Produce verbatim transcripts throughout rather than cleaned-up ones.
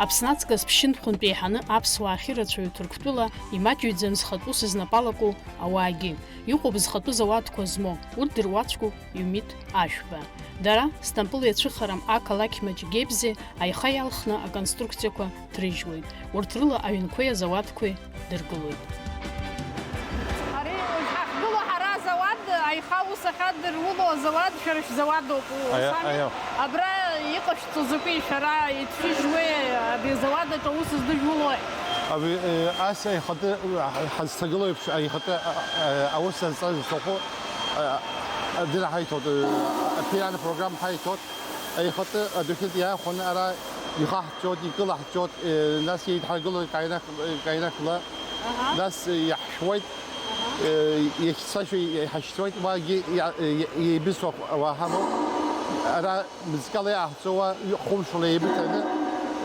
Аԥсны аҵкыс ԥшьынтә-хәынтә еиҳаны аԥсуаа ахьырацәаҩу Ҭырқәтәыла имаҷҩӡам зхатә ус знапы алаку ауаагьы. Иҟоуп зхатәы зауадқәа змоу, урҭ дыруаӡәкуп Иумит Ашәба. Дара, Стампыл иацәыхарам ақалақь маҷ Гебзе аиха иалхны аконструкциақәа ҭрыжьуеит. Урҭ рыла аҩнқәеи азауадқәеи дыргылоит. Ари уажә ҳахьгылоу ҳара азауад, аиха аус ахьадыруло азауад, шәара шәзауадоуп, Аиа, усами? Аиа. Абра иҟашәҵо закәи, шәара итәыжьуеи, абри азауад аҿы аус здыжәулои? Абри, э, ас аихатәы, э, ҳазҭагылоу еиԥш, аихатәы, э, э, аус азҵаз зҭаху, э, адыр ҳаиҭоит, э, аԥиран программа ҳаиҭоит. Аихатәы адәахьынтә иаахәаны ара ихаҳҵәоит, икылаҳҵәоит, э, нас еидҳаргылоит каинак-, каинакла, Аҳа. Нас, э, иаҳшәуеит, Аҳа. э, иахьцашәа иҳашьҭуеит, уаагьы иа-, э, иеибыҭоуп, уа ҳамоуп. Ара мызкала иаҳҵо, уа хәымшла еибыҭаны,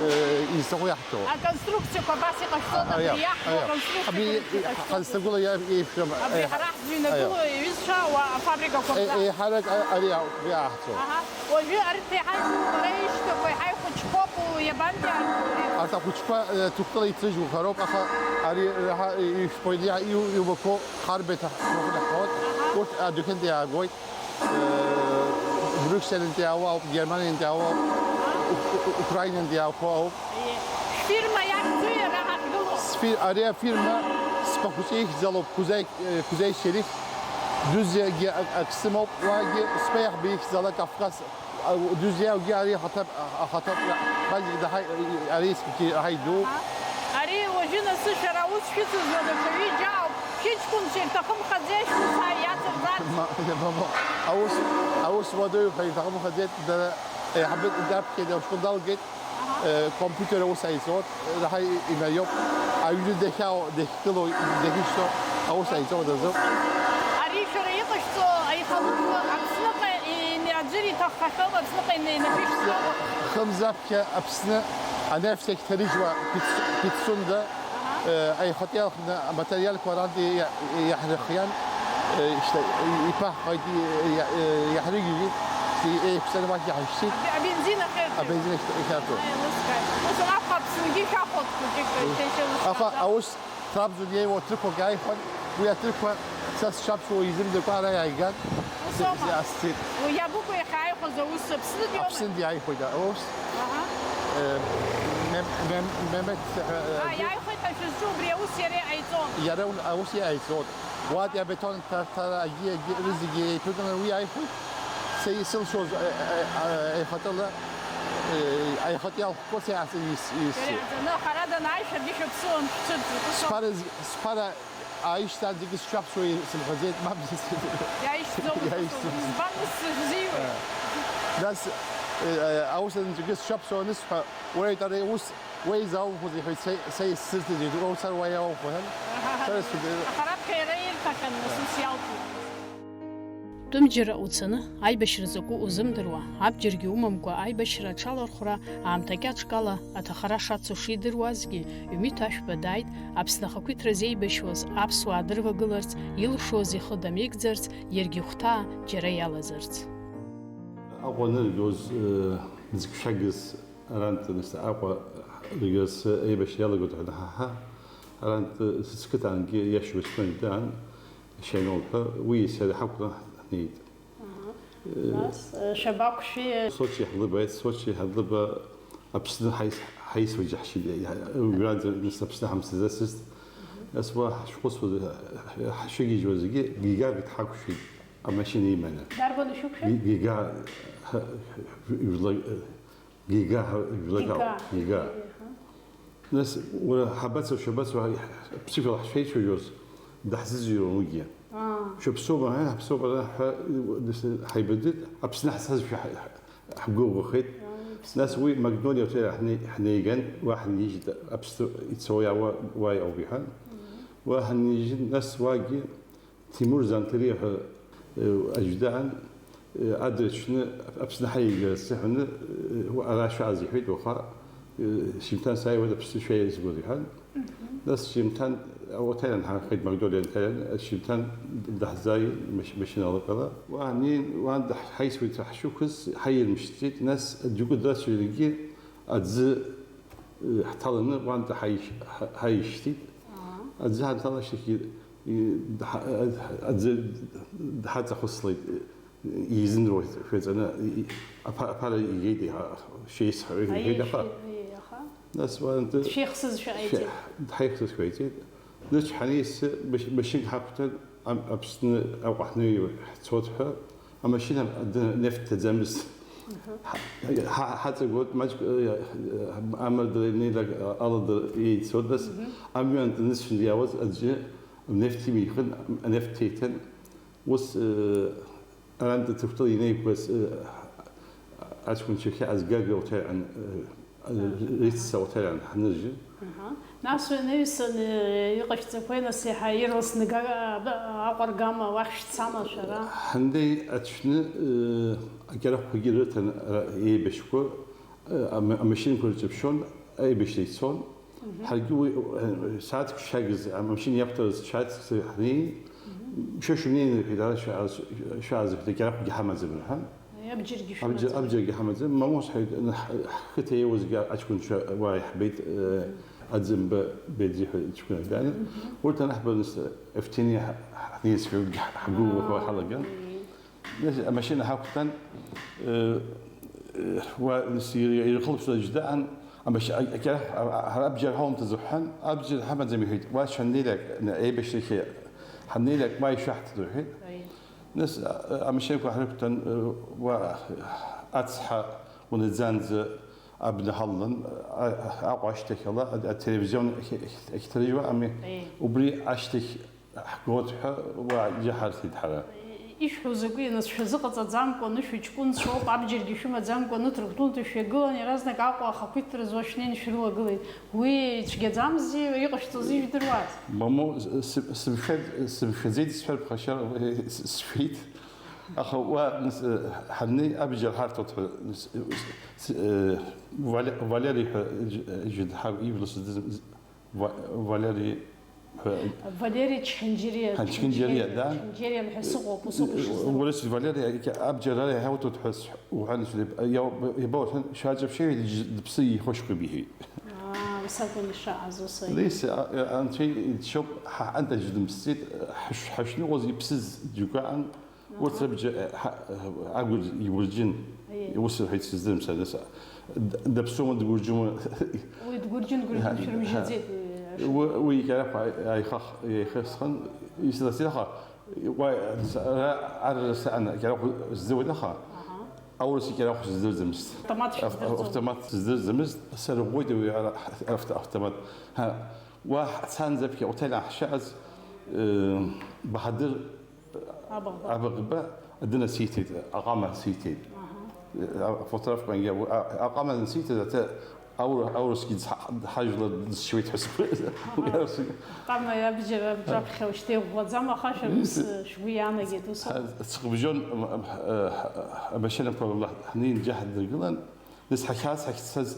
э, изҭаху иаҳҵо. Аконструкциақәа абас иҟашәҵоит, А, абри аиа, иаҳҳәо аиа. Аконструкциақәа Абри абас иҟашәҵоит. Ҳазҭагылоу иа-, еиԥшым, Абри аиа. Ҳара ҳзыҩнагылоу Аиа. Иҩызцәа уа афабрикақәа Е-, абра. Еиҳарак а-, ари ауп, иаҳҵо. Аҳа. Уажәы арҭ еиҳа иҳәоуп, ара ишьҭақәа еиҳа ихәыҷқәоуп, иабантәи арҭ? Арҭ ахәыҷқәа, э, Ҭырқәтәыла ицыжәуа хароуп, аха ари, э, ҳа, ишәпоит, иа-, иу-, иубақәоу харбеит ҳәа ҳәа ҳҳәоит. Аҳа. Урҭ адәахьынтә иаагоит. Э, Брюсселинтә иаауа ауп, Германиантә иаауа ауп, Ук-, Ук-, Украинантә иаақәоу ауп. Е, шәфирма иахьӡу иара ҳахьгылоу? Сфи-, ари афирма Спахәыҵәи ихьӡалоуп, Кәзаи, э, Кәзаи Шьериф. Дузиагьы ак-, ак сымоуп, уаагьы Спеиаҳба ихьӡала Кавказ. Дузиагьы ари ахаҭа, ахаҭа, базик даҳа, ари есқьки ҳаидуу. Ари уажәы насы шәара аус шәыцызуа даҽа ҩыџьа ауп. Шәыҷкәынцәа ирҭахымхаӡеи шәус ааиацырҵарц? Ма-, ма-, ма-, аус, аус уадаҩуп ҳәа иҭахымхаӡеит, дара, еиҳабы даԥхьеит, ашкол далгеит. Аҳа. Э, компиутер аус аиҵоит, раҳа и-, инаиоуп. Аҩны дахьаау, дахьгылоу, дахьышьҭоу аус аиҵоит азы. Ари шәара иҟашәҵо аихалықәа Аԥсныҟа ин-, аӡәыр иҭаххахьоу, Аԥсныҟа ин-, инапышәҵо? Хымзаԥхьа Аԥсны анефс ахьҭарыжьуа Пицу-, Пицунда, Аҳа. э, аихатәы иалхны аматериалқәа арантәи иа-, иаҳрыхиан, э, ишьҭа-, иԥаҳҟеит, и-, иа-, э, иаҳрыгьежьит, и-, еиқәҵаны уахь иаҳашьҭит. Аб-, абензин ахьырҭоит. Абензин ахь-, ахьарҭо. Аи, еилыскааит. Ус анакәха, Аԥсныгьы шәахәоит хәыҷык, Мм. шәеишьа Аха лызхаҵа. Аус Трабзон иеиуа аҭырқәак иааихәан, уи аҭырқәа са сшаԥсуа изымдакәа ара иааиган, Усома. Сасцеит. Уи иабыкәу иахьааихәаз аус Аԥснытәиоума? Аԥсынтәи иааихәеит аус. Аҳа. Э, Мем-, Мем-, Мемед, э, А, иааихәеит ҳәа шәызҿу убри аус иара иҟаиҵон? Иара ун-, аус иааиҵон. Уатәи абетон ҭарҭара, агьи, агьи, Аҳа. Рызегьы еиԥыланы уи иааихәеит. Са исылшоз, э, э, э, аихатәыла, э, аихатәы иалхқәоз иаасыз ис-, ис-, Иара иаҵаны, ахара данааи, шәаргьы шәаԥсуан, шәцәырҵит, усоума? Сԥара з-, сԥара Аишьҭанӡагьы сшәаԥсуа сымҳәаӡеит, маб. Иаишьҭӡом, Иаишьҭӡом. Избан ус сыбзиоу? Нас, э, аусаҵәҟьагьы сшәаԥсуа анысҳәа, уаҩ дара ус уеиза ауӷәӷәаз иҳәеит, са, са исзырҭеит, уаҩ уцар уа иауӷәӷәа ҳәа. Аҳа. Сара сыд-, Аха раԥхьа иара ирҭахьан, нас ус иалҭеит. Тәымџьара уцаны, аибашьра закәу узымдыруа, абџьаргьы умамкәа аибашьра аҽалархәра аамҭа кьаҿк ала аҭахара шацу шидыруазгьы, Ҩмит Ашәба дааит, Аԥсны ахақәиҭра зеибашьуаз аԥсуаа дырвагыларц, илшоз ихы дамеигӡарц, иаргьы ихәҭаа џьара иалазарц. Аҟәа аныргоз, э, ӡык-шәагыс арантә, нас, Аҟәа ргьы асы еибашьра иалагоит ҳәа анаҳаҳа, арантә сыҽқыҭангьы иашьуа сҳәан даан, Шьамел ҳәа, уи сара ҳакәны ҳнеит. Аҳа. Э, Нас, э, шәабақәшәеи? Сочи ҳлыбааит, Сочи ҳадлыба Аԥсны ҳаис-, ҳаисуа џьаҳшьеит, иа-, иа-, убранӡа нас Аԥсны ҳамцаӡацызт. Нас уа ҳашәхәыцуаз, ҳ-, ҳ-, ҳшәыгьежьуа зегьы Гига дҳақәшәеит, амашьына иманы. Дарбан ишәықәшәеит? Ги-, Гига, ҳ-, ҳ-, ҳ-, ижәла-, Гига ҳәа жәлак ауп. Гига. Гига. Аҳа. Нас, уара, ҳабацо, шәабацо, ҳа-, ԥсышәала ҳшеицәажәоз, даҳзыӡырҩуан уигьы. Аа. Шәаԥсоума, ҳа, ҳаԥсоуп, ара ҳәа, нас, ҳаибадырт, Аԥсны ҳцазшәа ҳ-, ҳ-, ҳгәыӷәӷәахеит. Аа, Аԥсны. Нас уи Магнолиа Ҭера ҳне-, ҳнеиган, уа ҳнижьит, Аԥсны ицо иаауа уа иауп иҳәан. Мгм. Уа ҳнижьын, нас уагьы Ҭемур Занҭариа ҳәа, э, аӡә даан, э, адырҩаҽны Аԥсны ҳаиааира азыҳәаны, э, ара шәааз иҳәеит, уаха, э, шьыжьымҭан сааиуеит, Аԥсны шәаиазгоит иҳәан. Мгм. Нас шьыжьымҭан, урҭ аҩра нҳархеит, Магнолиа Анҭариа, шьыжьымҭан даҳзааин, маш-, машьыналак ала. Уа ҳнеин, уаанӡа ҳаисуеит ҳшәықәыз, ҳаирмышьҭит, нас аџьықәреи драцәажәаргьы аӡы Ҳҭаланы уантәи ҳаишь-, ҳа-, ҳаишьҭит. Аӡы ҳанҭалашьҭахь, и-, дҳа-, аӡы дҳаҵахәыцлеит, изымдыруа шәаҵаны, и-, и-, аԥа-, аԥара игеит, иҳа-, шәеисҳәа, иҳәеит, аха. Аиашьа, аиаха. Нас уантәи Шәеихсызшәа ҟаиҵеит. Шәе-, ҳаихсызшәа ҟаиҵеит. Нас ҳанеисы, маш-, машьынк ҳақәтәан, Ам-, Аԥсны Аҟәа ҳнеиуа ҳцоит ҳәа, амашьына д-, нефт ҭаӡамызт. Ҳа-, ҳа-, ҳаҵагылт, маҷк, э, э, амардара инеилак, э, аладара еицуан, нас амҩан данысшьын иаауаз аӡәы анефт имихын, анефт ҭеиҭын. Ус, э, арантәи ҭырқәтәыла инеиқәыз, э, аҷкәынцәа хьаа згага уҭаҩан, э, Риццауҭаран ҳныжьы. Аҳа. Нас уи анаҩсан, э, иҟашәҵақәеи, нас, иаҳа ирласны га-, а-, Аҟәа аргама, уахь шәцама шәара? Ҳандеи аҽны, э, акьарахәқәагьы рыҭан, ара, еибашьқәа, э, ама-, амашьынқәа рҿаԥшьон, аибашьра ицон. Мгм. Ҳаргьы уи, э, сааҭк шагыз, амашьына иақәтәаз шәааҭк ҳнеин, мгм, шәа шәнеин, рҳәеит, ара шәааз-, шәааз, рҳәеит, акьарахәгьы ҳамаӡам, рҳәан. Абџьаргьы Абџьар, шәымаӡам. Абџьаргьы ҳамаӡам. Мамоу, ҳҳәеит, ҳ-, ҳқыҭа еиуазгьы аҷкәынцәа уа иаҳбеит, э, Аӡымба Бедри ҳәа ҷкәынак дааны. Мгм. Урҭ анаҳбалак, нас Ефтини ҳ-, ҳ-, ҳнеицәа ҳ-, ҳгәылахо Аа, ҳалаган. Уи. Нас амашьына ҳақәтәан, э, э, уа, нас ир-, ирхылԥшуаз џьдаан, амашь-, а-, акьарахә, а-, а-, ҳара абџьар ҳаумҭаӡо ҳҳәан, абџьар ҳамаӡам иҳәеит, уа шәаннеилак, н-, еибашьрахьы ҳаннеилак, уа ишәаҳҭатәу иҳәеит. Уи. Нас, а, а, амашьынақәа ҳрықәтәан, э, уа ацҳа унаӡанӡа абна ҳалалан, а, а, Аҟәа ашьҭахьала, а, ателевизион ахь-, ахь-, ахьҭарыжьуа ами, Еи. Убри ашьҭахь ҳгоит ҳәа уа иаҳарҭеит ҳара. Ишәҳәо закәи, нас шәазыҟаҵаӡамкәа, анышә ҷкәынцәоуп, абџьаргьы шәымаӡамкәа, ныҭрак дуны шәҩагылан, иаразнак Аҟәа ахақәиҭтәра зуа шәнеин шәрылагылеит. Уи цәгьаӡамзи, иҟашәҵози жәдыруаз? Мамоу, с-, с-, сымшәа-, сымшәаӡеит сҳәар ԥхашьар, с-, сшәеит. Аха уа, нас, э, ҳаннеи абџьар ҳарҭоит ҳәа, с-, с-, э, Вале-, Валери ҳәа џь-, џьы-, ҳа-, ибла сыздыз-, Ва-, Валери ҳәа. Валери Чхинџьириа, Ҳа, Чхинџьириа, да? Чхинџьириа ҳәа сыҟоуп, усоуп ишызбо. Урыс Валери, абџьар ара иҳауҭоит ҳәа с-, уҳәан, ишәлеи, иау-, иабауҳәан, шәаҿаԥшьеит, џь-, дыԥсы ихошәкуп иҳәеит. Аа, ус акәын ишааз, ус. Леси, а, а, анцәа иччоуп, ҳа, ҳанҭаџь дымԥсӡеит, ҳаш-, ҳашныҟәоз иԥсыз џьоукы аан, Урҭ рыбжьы, э, ҳа-, э, агәырџ-, игәырџьын. Аиеи. Ус рҳәеит, сыздырам сара, нас, д-, даԥсуама, дгәырџьума? Уи дгәырџьын, гәырџьын, ҳа, шәырмжьаӡеит, ҳа. Уи, уи иара ҳәа аихах-, иаихысхын, исыласит, аха, уа, с-, ара, ар-, саан, кьарахә здыруеит, аха, Аҳа. Аурыс икьарахә сыздырӡамызт. Автомат Ав-, шәыздырӡом. Автомат сыздырӡамызт, сарыӷәӷәеит уи ара, авто-, автомат. Ҳа, уа ҳцанӡа аԥхьа отель аҳшьааз, э, Баҳадыр Абаҟба. Абаҟба адына сиҭеит, аҟама сиҭеит. Аҳа. Афотографқәа ангьы, а-, аҟама ансиҭаз, аҭы аур-, аурысгьы дҳа-, дҳажәлар дысшьуеит ҳәа сгәы. Аҳа. Аҟама иабџьар аҿаԥхьа ушьҭа иӷәӷәаӡам, аха шәаргьы Ис-, шәгәы иаанагеит, ус аума? Ҳа-, ҳцхыбжьон, м-, м-, ҳ-, ҳ-, амашьынақәа рыла ҳнеин џьаҳ дыргылан, Нас ҳахьааз ҳахьцаз,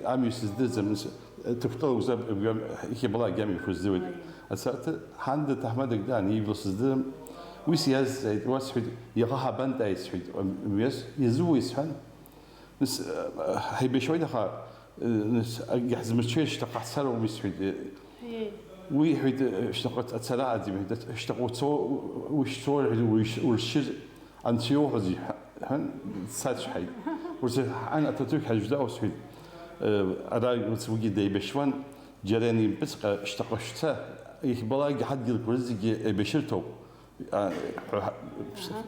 амҩа сыздырӡам, нас, ҭыхәтәыла угәзаап, иахьабалак амҩа шәыздыруеит. Ааи. Ацарҭа, ҳанда ҭаҳмадак даан, иибо сыздырам. Уи сиазҵааит, уа сҳәеит, иаха ҳабантааи сҳәеит, мҩас, иазууеи сҳәан. Нас, ҳаибашьуеит, аха, нас, акгьы ҳзымччои, шьҭахьҟа ҳцароуми сҳәеит. Ии. Уи иҳәеит, шьҭахьҟа ацара аӡам, иҳәеит, шьҭахьҟа уцо, ушьцо, уршьыр, Анцәа иоуҳәозеи ҳәа, ҳәа дсацәҳаит. Ус ҳан аҭаҭыжә ҳажәда усҳәеит, э, ара уцгьы деибашьуан, џьара ианимпыҵҟьа, шьҭахьҟа шәца, иахьбалакгьы ҳадгьылқәа рызегьы еибашьырҭоуп. А, ҳәа, ҳа-, Аҳа.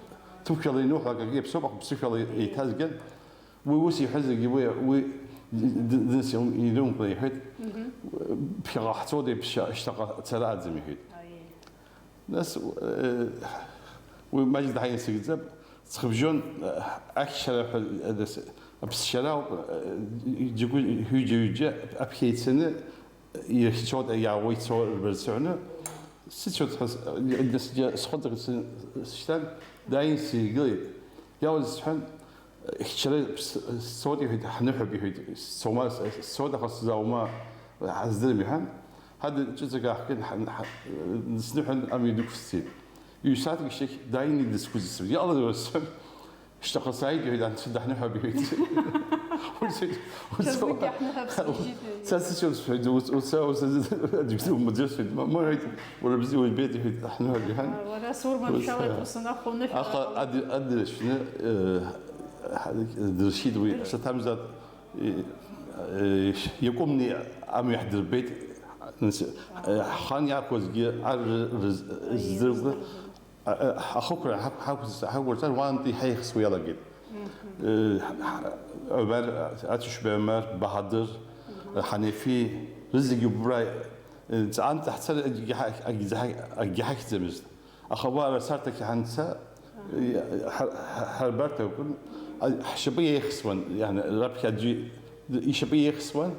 Ԥсышәала иануҳәа акгьы иаԥсоуп, аха ԥсышәала еиҭазган, уи ус иҳәазаргьы, уи, уи д-, д-, дныс иум-, идумкла иҳәеит, Мгм. Ԥхьаҟа ҳцоит, ԥшьа-, шьҭахьҟа цара аӡам иҳәеит. Аиеи. Нас, э, уи маҷк дҳаинасыгӡап, ҵхыбжьон, э, ахьчара ҳәа, э, дас-, аԥсшьара ауп, э, џьгәы-, ҩыџьа-ҩыџьа аԥхьа ицаны ирыхьчоит, иаауеит, ицо рбарцәаны. Сыцәоит ҳәа с-, э, дас-, џьа-, схәыҵак сы-, сышьҭан, дааин сигылеит. Иаауаз сҳәан, Ихьчара с-, сцоит, иҳәеит, ҳныҳәап, иҳәеит, сцома, с-, сцоит, аха сзааума, ҳаздырам, иҳәан, ҳадгьыл ҿыцак аахган, ҳа-, ҳа-, дсныҳәан амҩа дықәсҵеит. Ҩ-сааҭк шьҭахь дааины дысгәыдысҵеит. Иҟалаз уара сҳәан, шьҭахьҟа сааит, иҳәеит, анцәа даҳныҳәап, иҳәеит. Ус, ус, ус, Ҽазнык иаҳныҳәап, сижьит ҩажәа. Са сышьҭоуп сҳәеит, ус, ус, ус, аӡәгьы думбаӡои сҳәеит, ма, ма, уара бзиа узбеит, иҳәеит, ҳныҳәа, иҳәан. Уара сурманшәалеит, Ус, ус анакәха уныҳәа. Аха адыршьны, э, ҳа-, дыршьит уи, Дыр- саҭамзар, э, э, иакәымни амҩа ҳдырбеит, нас, э, ҳхан иаақәызгьы ар рыз-, Аиеи, здыркәа, здыркәа. А, а, ахықәра ҳақә-, ҳақәыз-, ҳақәырҵар, уаантәи ҳаихсуа иалагеит. Мгм. Э, ҳ-, ҳ-, Омар, Ацәышба Омар, Баҳадыр, Мгм. Ҳанефи, рызегьы убра, э, ҵаанӡа ҳцар, акгьы ҳа-, акгьы ҳа-, акгьы ҳахьӡамызт. Аха уа Расарҭахь ҳанца, Аҳа. э, ҳа-, ҳа-, ҳарбарҭа акәын, а, ҳшьапы еихсуан, иан-, раԥхьа аӡәы ишьапы еихсуан,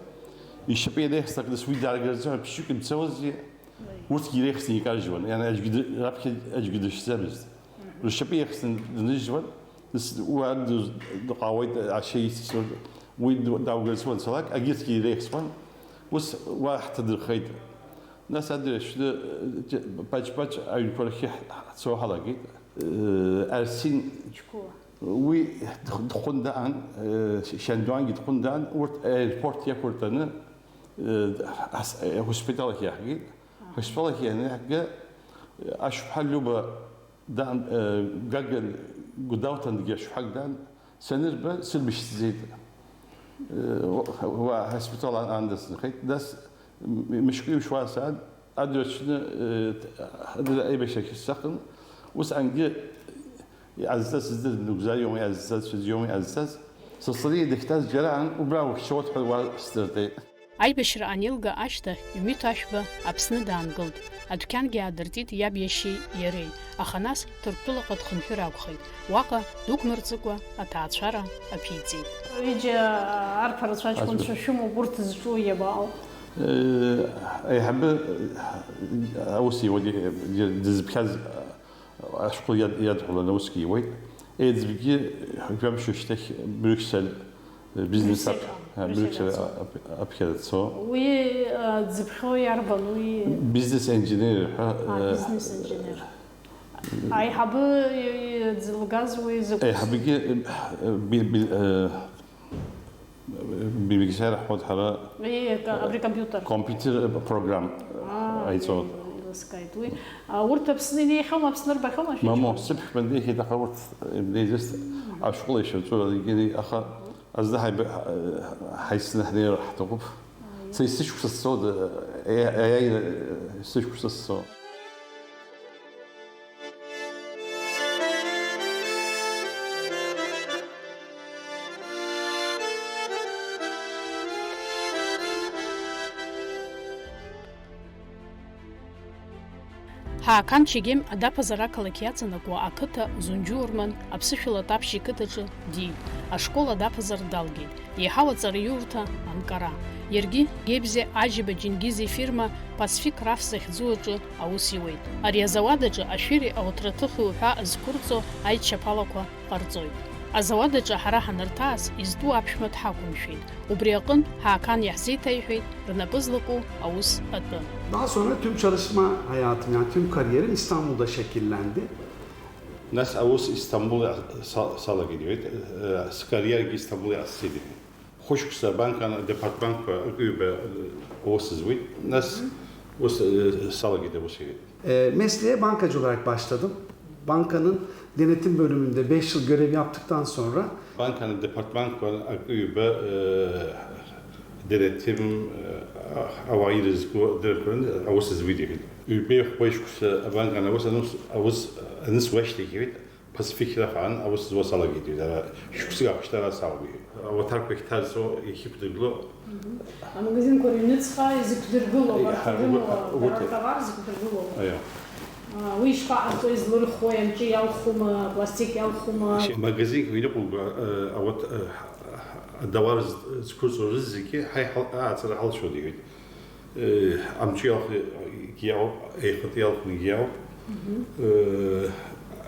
ишьапы ианеихслак, нас уи дааргарацы ҳәа ԥшьҩык имцауази? Урҭгьы иреихсны икаржьуан, иан аӡәгьы ды-, раԥхьа аӡәгьы дышьӡамызт. Ршьапы иахсны дныжьуан, дыс-, уа дыз-, дҟаауеит, ашьа иццон, уи ду-, даугарц уанцалак, агьырҭгьы иреихсуан, ус уа ҳҭадырхеит. Нас адырҩаҽны, э, паҷ-паҷ аҩнқәа рахьы ҳ-, ҳцо ҳалагеит. Э, Арсен Џьқәуа. Уи дх-, дхәындаан, э, Шьандуангьы дхәындаан, урҭ аеропорт иақәыртәаны, э, ас-, э, ҳоспитал ахь иаҳгеит. Ҳаспалахь ианыҳга, ашәҟәы Лиуба дан, э, Гагра Гәдоуҭантәи ашәҟәы дан, санырба, сырбышьҭӡеит. Э, уа, уа ҳаспитал аан дысынхеит. Нас м-, мышкы ҩышуа сааҭ, адырҩаҽны, э, адырра аибашьрахь сцахын. Усҟангьы иҟазҵаз сыздырӡом, Нугзар иоума иҟазҵаз, Цәаӡә иоума иҟазҵаз. Сасрыҟәа дахьҭаз џьара аан, убра ухьчауеит ҳәа уа сдыртәеит. Аибашьра анеилга ашьҭахь, Ҩмит Ашәба Аԥсны даангылт. Адәқьангьы аадыртит иаб иашьеи иареи, аха нас Ҭырқәтәылаҟа дхынҳәыр акәхеит. Уаҟа дук мырҵыкәа аҭаацәара аԥиҵеит. Ҩыџьа арԥарацәа аҷкәынцәа Аӡәы. Шәымоуп, урҭ зҿу иабаҟоу? Э, аиҳабы, э, аус иуа ди-, ди-, дызԥхьаз ашәҟәы иад-, иадҳәаланы аусгьы иуеит. Еиҵбгьы жәамш шьҭахь Брюксел, э, бизнес Брюксел, ап-, а, Брюксел Брюксел ацо. Ап-, аԥхьара цо. Уи, а, дзыԥхьоу иарбан, уи? Бизнес инженер ҳәа, А, э, бизнес инженер. Аиҳабы, э, дзылгаз уи закәу? Аиҳабгьы, э, би-, би-, э, Бибигсер ҳәа ҳара Еи, ка-, абри компиутер. Компиутер програм Аа, аиҵоит. Еилыскааит уи. А, урҭ Аԥсны инеихьоума, Аԥсны рбахьоума шәа Мамо, ҷкәын? Сыԥшәма днеихьеит, аха урҭ, э, днеизыст ашәҟәыла ишырҵо, егьи, аха аӡәы ҳаиб-, ҳа-, ҳаицны ҳнеир ҳҭахуп. Са исышықәса сцоит, э, аиааира, э, сышықәса сцо. Ҳаақан Чегем адаԥазар ақалақь иаҵанакуа ақыҭа Зунџьу Урман аԥсышәала Тапшь иқыҭаҿы диит. Ашкол адаԥазар далгеит. Еиҳау аҵараиурҭа анкара. Иаргьы Гебзе Аџьба Џьенгиз ифирма Пасфик Раф захьӡу аҿы аус иуеит. Ари азауад аҿы ашәыри ауаҭраҭыхи уҳәа зқәырҵо аиччаԥалақәа ҟарҵоит. Азауад аҿы ҳара ҳанырҭааз, изтәу аԥшәма дҳақәымшәеит. Убри аҟынтә, Ҳаақан иаҳзеиҭеиҳәеит рнапы злаку аус атәы. Daha sonra tüm çalışma hayatım, yani tüm kariyerim İstanbul'da şekillendi. Нас аус Истамбул са-, салагеит, иҳәеит, э, скариаргьы Истамбул иаасцеит, иҳәеит. Хәышықәса абанк ан-, адепартаментқәа ртәыҩба, э, аус зуеит. Нас ус, э, салагеит аус, иҳәеит. E, mesleğe bankacı olarak başladım. Bankanın denetim bölümünde beş yıl görev yaptıktan sonra Банкан адепартаментқәа ртәыҩба, э, денеҭим, э, ауаа ирызку адырқәа аус зуеит, иҳәеит. Ҩбеи хәба шықәса абанкан аус анус, аус анысуашьҭахь, иҳәеит, Пасифик Раф аан аус зуа салагеит, иҳәеит, ара шықәсык ахәшьҭара салагеит. Ауаҭарқәа ахьҭарҵо иахьықәдыргыло. Мгм. Амагазинқәа рыҩныҵҟа изықәдыргыло, абарҭ Ҳа-, ирымоу, угәы-, угәы-, атовар зықәдыргыло. Аио. А, уи ишԥаҟарҵои, излырхуеи, амҿы иалхума, апластик иалхума? Магазинк иныҟәылго, э, ауат-, э, адауар з-, зқәырҵо рызегьы ҳаи ҳал-, ааҵара ҳалшоит, иҳәеит. Э, амҿы иалхны иауп, еихатәы иалхны иауп. Мгм. Э,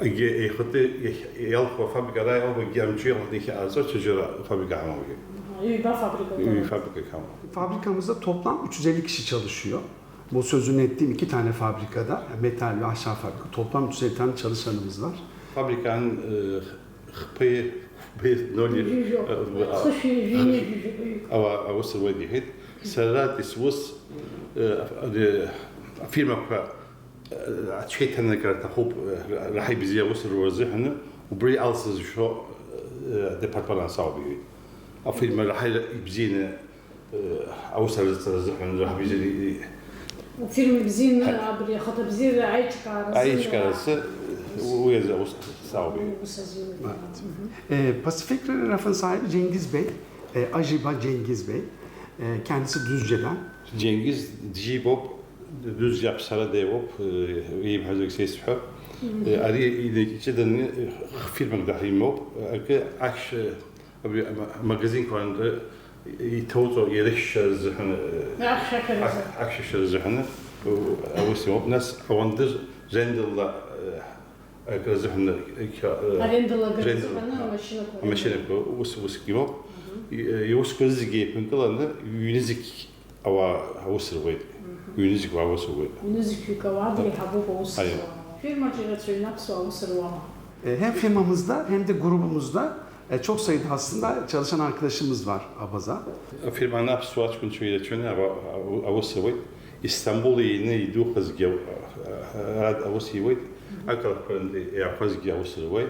егьи еихатәы иахь-, иалху афабрика ара иалху, егьи амҿы иалхны иахьааҵо ҽаџьара афабрика ҳамоугьы. Аха, ҩба фабрика. Ҩба фабрика ҳамоуп. Fabrikamızda toplam üç yüz elli kişi çalışıyor. Bu sözünü ettiğim iki tane fabrikada, metal ve ahşap fabrika, toplam üç yüz elli tane çalışanımız var. Фабрикан, э, хԥеи Ноли, Ҩажәижәо. Э, хышәи жәи-, ҩажәи жәаҩык. Ауаа аус руеит иҳәеит. Сара арҭ сус, э, аф-, ари, афирмақәа, э, ацәеиҭанакра аҭахуп, э, раҳа ибзиа аус руа рзыҳәаны, убри алсызшәо, э, адепартамент ас ауп иҳәеит. Афирма раҳа ибзианы, э, аус арзыҵара азыҳәан раҳа ибзианы и-, Афирма бзианы, Ҳа- абри ахаҭабзиара аиҿкааразы. Аиҿкааразы, уи азы аус ас ауп иҳәеит. Ус азы. Мгм. Ee, Pasifik'le lafın sahibi Cengiz Bey, e, Ajiba Cengiz Bey. E, kendisi Düzce'den. Cengiz Dijibop, Düzce hapishanede yok. E, iyi bir ses yok. E, ari iyilikçiden, e, firma da yok. E, akş, e, abi, ama-, magazin kuandı, e, italco yarışlar zıhını, e, Akşakırızı. Ak-, akşakırızı hını, e, avusi yok. Nas avandır Rendell'la, e, Акры азыҳәан, иқьа-, э, Арендала акры арендала азыҳәан акры. Амашьынақәа. Амашьынақәа, ус, усгьы имоуп. Мгм. И-, э, иусқәа зегьы еиԥынкыланы, ҩ-, ҩнызқь ауаа аус руеит. Мгм. Ҩнызқь ауаа аус руеит. Ҩнызқьҩык ауаа дреиҳабуп аус Аиа. Руа. Фирмаҿы ирацәаҩны аԥсуаа аус руама? E, hem firmamızda hem de grubumuzda, e, çok sayıda aslında çalışan arkadaşımız var Abaza. Афирма аԥсуа аҷкәынцәа ирацәаны ава-, ау-, аус руеит. Истамбул иины идухазгьы ау-, а-, а-, ара аус иуеит, ақалақьқәа рынтәи иаақәазгьы аус руеит.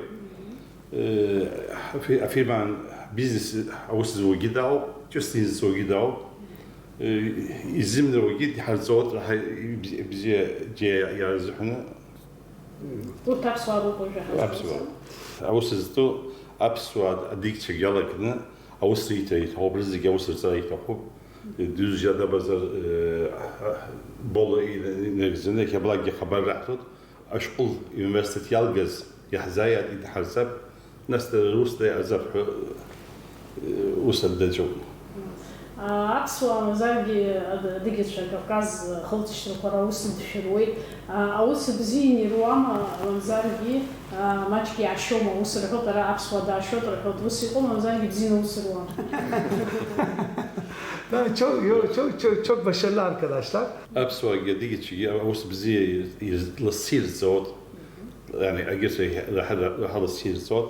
Э, афи-, афирмаан бизнес аус зуагьы дауп, ҿыц изцогьы дауп. Э, изымдыруагьы дҳарҵоит, раҳа ибзи-, ибзиа џьа иарзыҳәаны. Урҭ аԥсуаа роуп уажәы ҳазхәыцуа. Аԥсуаа. Аус зтәу аԥсуаа адикцәагьы иалаганы аус риҭара иҭахуп, рызегьы аус рҵара иҭахуп. Дузжьа дабазар, э, Боло инагӡаны иахьабалакгьы хабар раҳҭоит. Ашәҟәы университет иалгаз иаҳзааиааит, идҳарҵап, нас дара рус дара иҟаҵап ҳәа, э, ус адаҿуп. А, аԥсуаа мамзаргьы ад-, адыгьацәа Кавказ ахылҵшьҭрақәа рыла аус дшәыруеит. А, аус бзианы ируама, мамзаргьы, а, маҷк иаашьома, ус рҳәоит, ара аԥсуаа даашьоит рҳәоит, ус иҟоума, мамзаргьы бзианы аус руама? Да, çok, yo-, çok, çok, çok başarılı arkadaşlar. Аԥсуаагьы адыгьацәагьы аус бзиа ир-, ир-, лассы ирҵоит. Яни, агьырҭ раҳа-, раҳа лассы ирҵоит.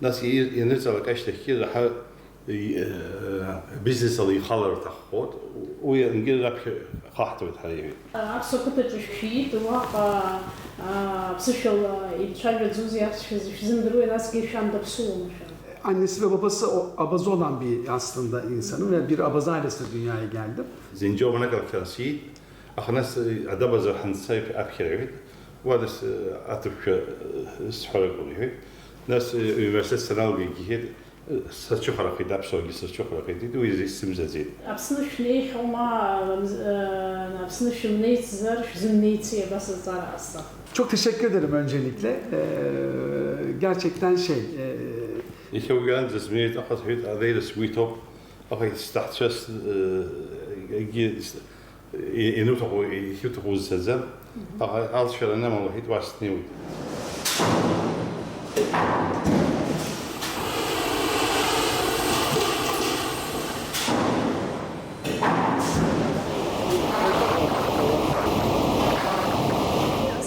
Нас иир-, ианырҵалак ашьҭахьгьы раҳа, и-, э, бизнес ала ихала рҭаххоит. Уи ангьы раԥхьа хаҳҭуеит ҳәа иҳәеит. Аԥсуа қыҭаҿы шәшәиит, уаҟа, а, аԥсышәала ибцәажәаӡозеи, аԥсшәа шәзымдыруеи, насгьы шәан даԥсуоума шәан? Annesi ve babası o, Abaza olan bir aslında insanım ve bir Abaza ailesinde dünyaya geldim. Зынџьа уанакалақьала сиит, аха нас, э, адабазар ҳанца аԥхьара иҳәеит, уа нас, э, аҭырқәа, э, сҳәаракәын иҳәеит. Нас, э, университет саналгагьы иҳәеит, э, сырҽыхәарахеит, аԥсуаагьы сырҽыхәарахеит, уи зегь сымзаӡеит. Аԥсны шәнеихьоума, э, Аԥсны шәымнеицзар, шәзымнеици абас аҵара ҟасҵап. Çok teşekkür ederim öncelikle. Ee, gerçekten şey, e, Иахьа уи аанӡа смнеит, аха сҳәеит, адеира сгәы иҭоуп, аха сҭаацәа с-, э, егьи с-, и-, иануҭаху, иахьуҭаху узцаӡам, аха алҵшәа анамоу, лҳәеит, уа снеиуеит.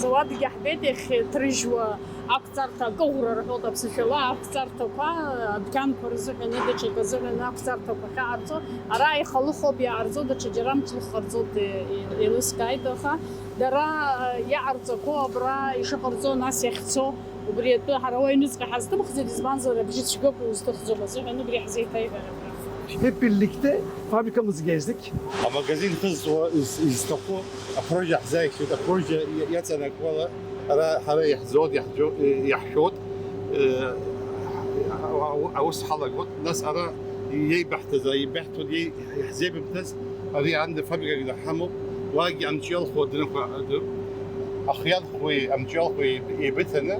Зауадгьы ҳбеит иахьҭрыжьуа. Ақәҵарҭа, акыӷәра рҳәоит аԥсышәала, ақәҵарҭақәа, адәқьанқәа рзыҳәан, даҽакы азыҳәан ақәҵарҭақәа ахьаҟарҵо, ара ихалыхуп иааҟарҵо, даҽаџьара мчла ҟарҵоит, е-, е-, еилыскааит, аха дара, е, иаҟарҵақәо абра ишыҟарҵо, нас иахьцо, убри атәы ҳара уа аҩныҵҟа ҳазҭымхӡеит, избанзар, абжьы цәгьоуп, иузҭыхӡом азыҳәан убри ҳзеиҭаиҳәар абра. Hep birlikte fabrikamızı gezdik. Амагазин хызуа из-, изҭаху апрожа ҳзааихьеит, апрожа иа-, иаҵанакуа ала, ара ҳара иаҳӡоит, иаҳӡо-, иаҳшәоит, э, а-, а-, аус ҳалагоит. Нас ара иеибаҳҭаз, иеибаҳҭоит, иеи-, иаҳзеибамҭаз, ари аанда фабрикак ҳамоуп, уаагьы амҿиалхуа адунақәа, аду-, ахиалхуеи амҿиалхуеи еибыҭаны,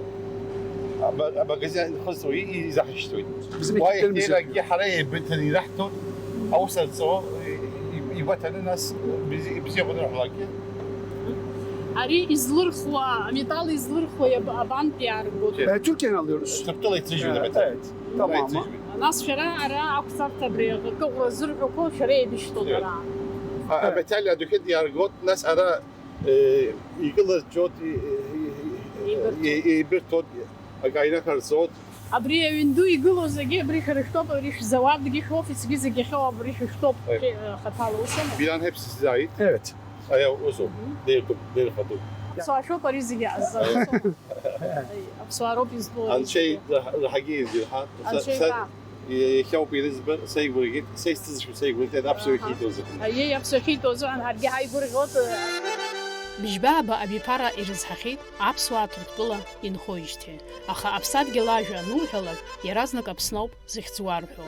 аба-, амагазин хызуа и-, изаҳшьҭуеит. Bizim Уа ekiplerimiz иахьнеилакгьы yapıyor. Ҳара еибыҭаны ираҳҭоит, аус арҵо, и-, и-, игәаҭаны нас бзи-, ибзиахәаны ҳлакгьы. Ари излырхуа, аметалл излырхуа иаб-, абантә иааргоит? Ee, Türkiye'den alıyoruz. Ҭырқәтәыла иҭыжьуеит Ee, аметалл. Evet, tamamı. Иҭыжьуеит. Нас шәара ара ақәҵарҭа абри акыӷәра зырҳәақәо шәара еибышәҭоит Иҭыжьуеит. Ара. А, аматериал адәахьы иааргоит, нас ара, э, икылырҵәоит, и-, и-, и-, Еибырҭоит. и-, еибырҭоит, акы аинақәырҵоит. Абри аҩн ду игылоу зегьы абри шәара шәтәоуп, абри шәзауадгьы, шәофисгьы зегьы ахьоу абри шәа шәтәоуп. Э. Шәи-, э, хаҭала усома? Билан Хепс изааит. Evet. Аиа, усоуп. Деиртәуп, деирхатәуп. Аԥсуаа шәоуп ари зегьы азза. Аиа. Аԥсуаа роуп избо. Анцәа ираҳагьы ирзирҳа. Анцәа са, са, ираҳа. Иахьауп ирызбар, сеигәырӷьеит, са исҭызшәа сеигәырӷьеит, аԥсуа иахьиҭоу азыҳәан. Аиеи, аԥсуа иахьиҭоу азыҳәан ҳаргьы ҳаигәырӷьоит. Быжьба аба абиԥара ирызҳахьеит аԥсуаа Ҭырқәтәыла инхоижьҭеи, аха аԥсадгьыл ажәа ануҳәалак, иаразнак Аԥсноуп зыхьӡ уарҳәо.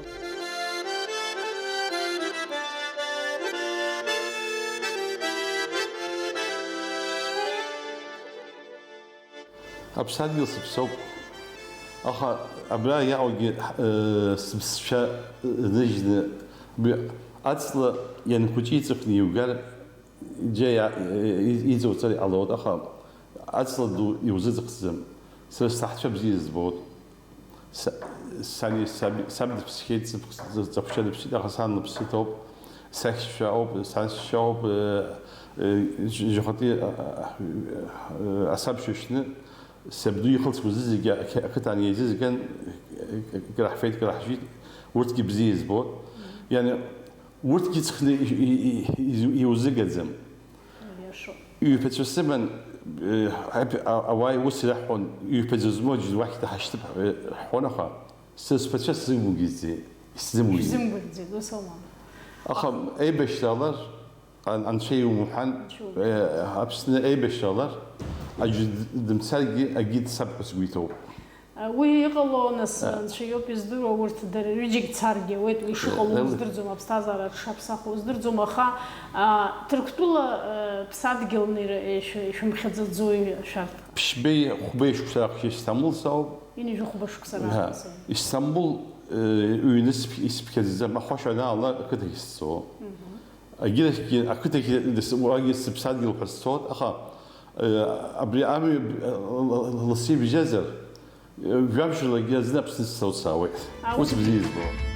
Аԥсадгьыл сыԥсоуп. Аха абра иааугьы, э, сыԥсшәа ныжьны, б-, аҵла ианхәыҷы иҵыхны иугар, џьа иа-, и-, иҵоуҵар иҟалоит, аха аҵла ду иузыҵыхӡам. Сара сҭаҳцәа бзиа збоит. Са-, сани саби, саб дыԥсхьеит, сыԥх-, сҵаҳәшьа дыԥсит, аха сан лыԥсы ҭоуп. Сахьшьцәа ауп, сан сшьа ауп, э, э, џь-, џьахәатәи, э, э, асабшьа шьны, сабду ихылҵуаз зегьы ақь-, ақыҭан еизызган, э, э, краҳфеит, краҳжьит, урҭгьы бзиа избоит. Иани, урҭгьы ҵхны и-, и-, и-, и-, иузыгаӡам. Иашоуп. Ҩбацәа сыман, э, ҳаип-, а-, ауаа иус ираҳҳәон, ҩбаӡа змоу аӡә уахь даҳашьҭып, э, ҳҳәон, аха сызԥацәа сзымгәаӷьӡеит, исзымгәаӷьит. Шәзымгәаӷьӡеит, ус аума? Аха еибашьраалар, ан-, анцәа иумҳәан, Анцәа иумҳәан. Э, Аԥсны еибашьраалар, аӡә д-, дымцаргьы, акгьы дцап ҳәа сгәы иҭоуп. Уи иҟало, нас, Анцәа иоуп издыруа, урҭ дара рҩыџьагь царгьы ауеит, уи шыҟало Э, уздырӡом, аԥсҭазаара аҽшаԥсахуа уздырӡом, аха, а, Ҭырқәтәыла, а, ԥсадгьылны ира-, ишәы-, ишәымхьаӡаӡои шәарҭ? Ԥшьбеи хәбеи шықәса раԥхьа Истамбул сауп. Ҩажәи хәба шықәса Ҳа, раԥхьа сауп. Истамбул, э, ҩны сԥ-, исԥхьаӡаӡам, ахәашә анаала ақыҭахь сцо. Мгм. Агьырахьгьы, ақыҭахь дас-, уагьы сыԥсадгьыл ҳәа сцоит, аха, э, абри амҩа, э, лассы ибжьазар, э, жәабжьалагьы азын Аԥсны сцоуцаауеит. А, Ус уи бзиа избо.